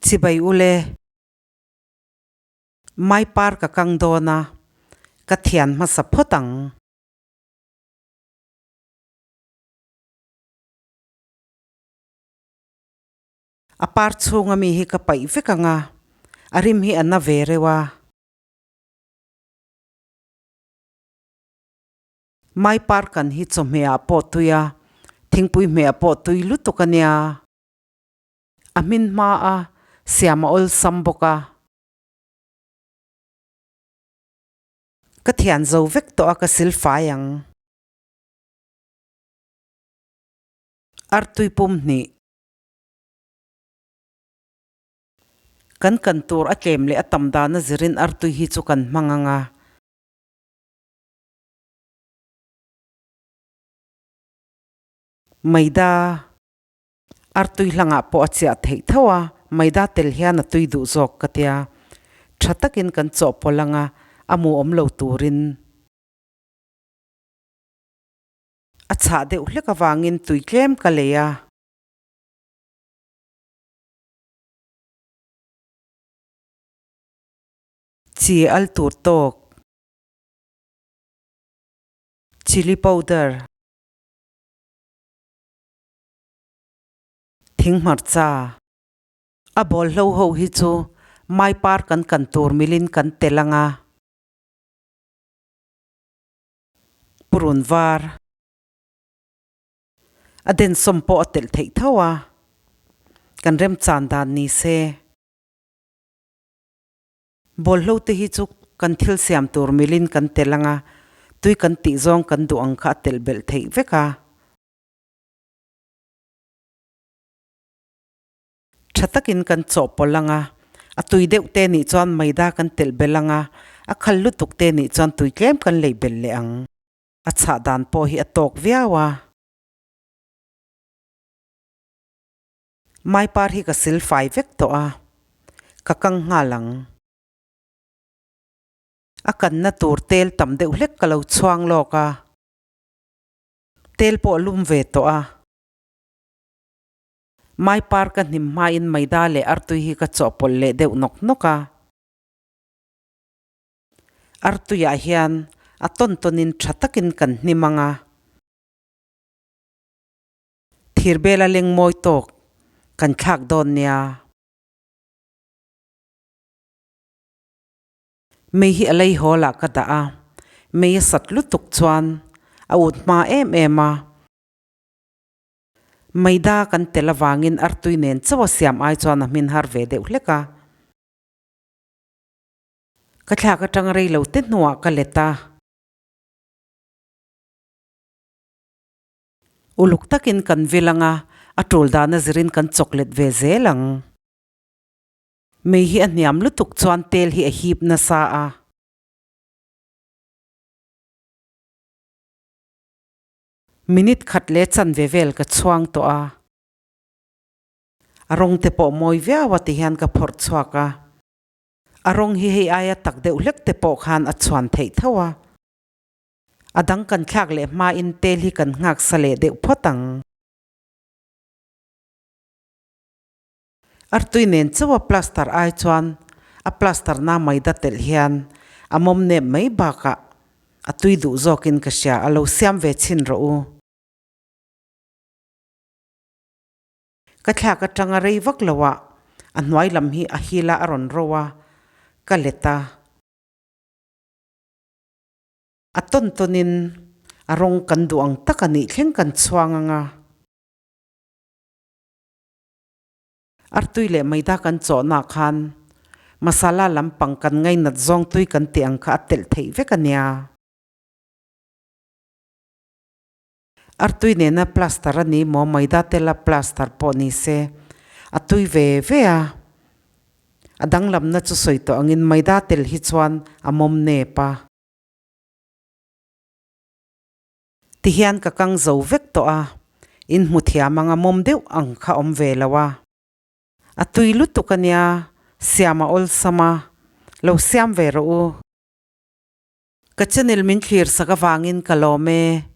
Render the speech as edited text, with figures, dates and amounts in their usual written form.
Chibai ule. Mai par ka kang dawn a, ka thian hmasa phawt ang. A par chhunga mi hi ka paih vek ang a, a rim hi a na ve reuh a. Mai par kan hi chawhmeh ah pawh tui a, thingpui hmeh ah pawh tui lutuk a nia. A hmin hma a, siam a awlsam bawk a. Ka thian zo vek tawh a ka silfai ang. Artui pum hnih. Kan kan tur a tlem leh a tam dana zirin artui hi chu kan hmang ang a. Maida artui hlangah pawh a chiah theih tho a, maida tel hian a tui duh zawk ka tia. Tha takin kan chawhpawlh ang a, a mu awm lo turin. A chhah deuh hlek avangin tui tlem ka lei a. Chi al tur tawk. Chilli powder. Thing hmarcha. A bawl hlo ho hi chu mai par kan kan tur milin kan tel ang a. Purun var a densawm pawh a telh theih tho a, kan remchan dan ni se. Bawlhlo te hi chu kan thil siam tur milin kan telh ang a, tui kan tih zawng kan duh ang kha a telh belh theih vek a. Tha takin kan chawhpawlh ang a, a tui deuh te nih chuan maida kan telh belh ang a, a khal lutuk te nih chuan tui tlem kan lei belh leh ang. A chhah dan pawh hi a tawk viau a. Mai par hi ka sil fai vek tawh a, ka kang nghal ang. A kanna tur tel tam deuh hlek ka lo chhuang lawk a, tel pawh a lum ve tawh a. Mai par ka hnim hmain maida leh artui hi ka chawhpawlh leh deuh nawk nawk a. Artuiah hian a tawn tawnin tha takin kan hnim ang a. Thirbela leng mawi tawk kan thlak dawn nia. Mei hi a lei hawl ah ka dah a, mei a sat lutuk chuan a ut hma em em a. Maida kan tel avangin artui nen chauh a siam ai chuan a hmin har ve deuh hlek a. Ka thlak atang rei lo te hnuah ka let a. Uluk takin kan vil ang a, a tul dana zirin kan chawk let ve zel ang. Mei hi a hniam lutuk chuan tel hi a hip nasa a. Minute khat leh chanve vel ka chhuang tawh a, a rawng te pawh mawi viau a ti hian ka phawrh chhuak a, a rawng hi hei aia tak deuh hlek te pawh khan a chhuan theih tho a, a dang kan thlak leh hmain tel hi kan nghak sa leh deuh phawt ang. Artui nen chauh a plaster ai chuan a plaster na mai da telh hian a mawm nep mai bakah a tui duh zawkin ka hria a lo siam ve chhin rawh u. Ka thlak atanga rei vak lo ah a hnuai lam hi a hil a a rawn ro a, ka let a. A tawn tawnin a rawng kan duh ang tak a nih thleng kan chhuang ang a. Artui leh maida kan chawhna khan masala lampang kan ngainat zawng tui kan tih ang kha a telh theih vek a nia. Artui nena plaster a ni maw maida tela plaster pawh ni se a tui ve ve a. A danglamna chu sawi tawh angin maida tel hi chuan a mawm nep a. Tihian ka kang zo vek tawh a, in hmu thiam anga mawm deuh ang kha awm ve lo a. A tui lutuk a nia, siam a awlsam a, lo siam ve rawh u. Ka channel min thlir sak avangin ka lawm e.